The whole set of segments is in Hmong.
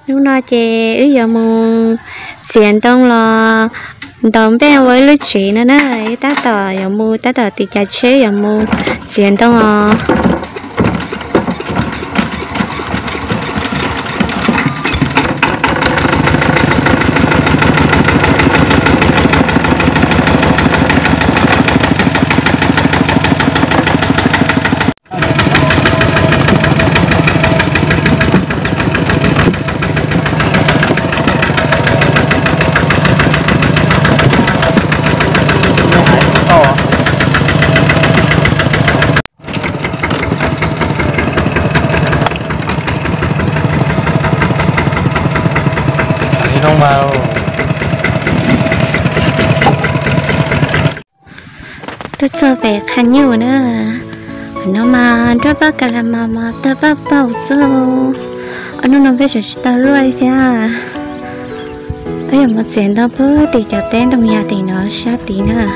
Hnub no ces wb yuav mus txiav ntoo los ntaus npej ua ib lub tsev no na. Wb tab tom yuav mus, tab tom tiv cav tsheb yuav mus txiav ntoo os. Tuaj txog pem qhov nyuj na, qhov no mas nroj paj ka la mas mas tawg paj paug xwb. Ob hnub no peb tseem tsis tau luaj li thiab. Wb yuav mus txiav ntoo puag tim cov teb ntoo yas tim no sab tid na.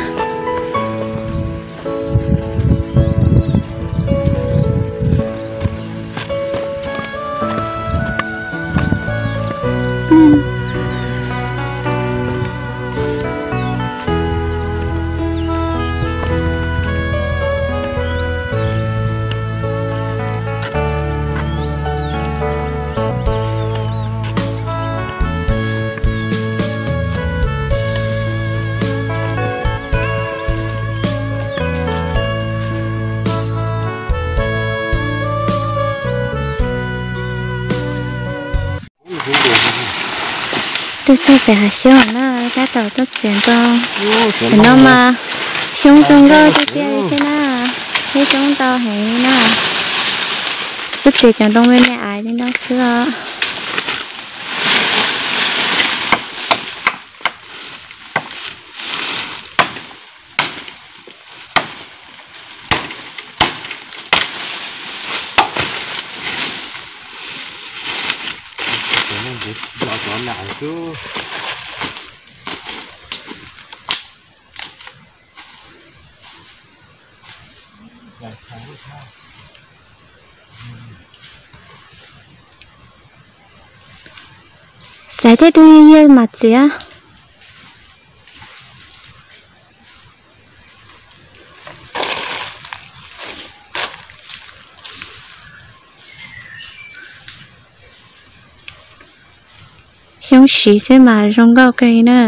Tuaj txog pem hav xyoob na, tab tom tuaj txiav ntoo. Tam no mas xyoob zoo nkauj tiag tiag li thiab na, xyoob ntau heev li na. Twb txiav cov ntoo me me aiv li no xwb os. Xaiv tej tug yaj yaj mas txiav. Xyoob siv xwb mas zoo nkauj kawg li na.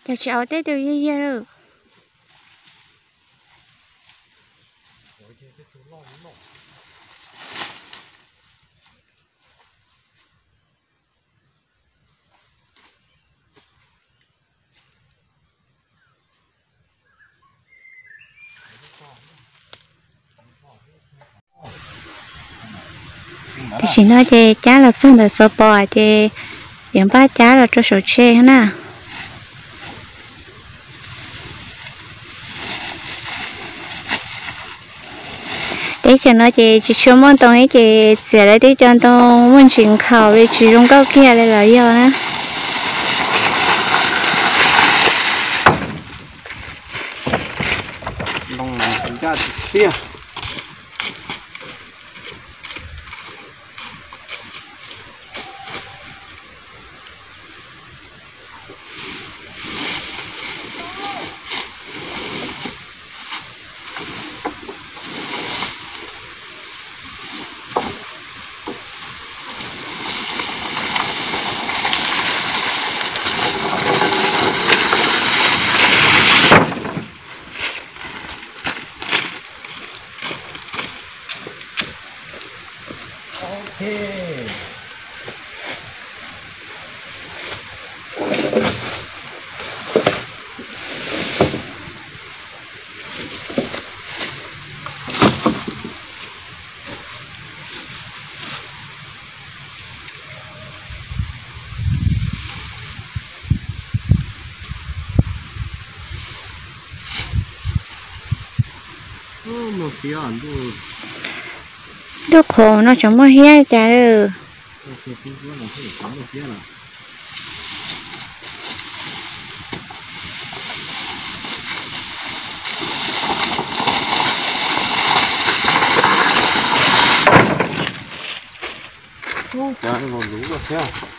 Cas tsis au tej tug yaj yaj lawm. Tam sim no ces cab los txog ntawm xov pos ces yuav npaj cab los rau saum tsheb na. Teb chaws no ces tsis tshua muaj ntoo ib ces txiav lawv tib co ntoo muaj ntsis nkhaus li tsis zoo nkauj kiag li los yog na. Ntuj qhov no tseem muaj hiab cas. Ub, cas luv luv thiab.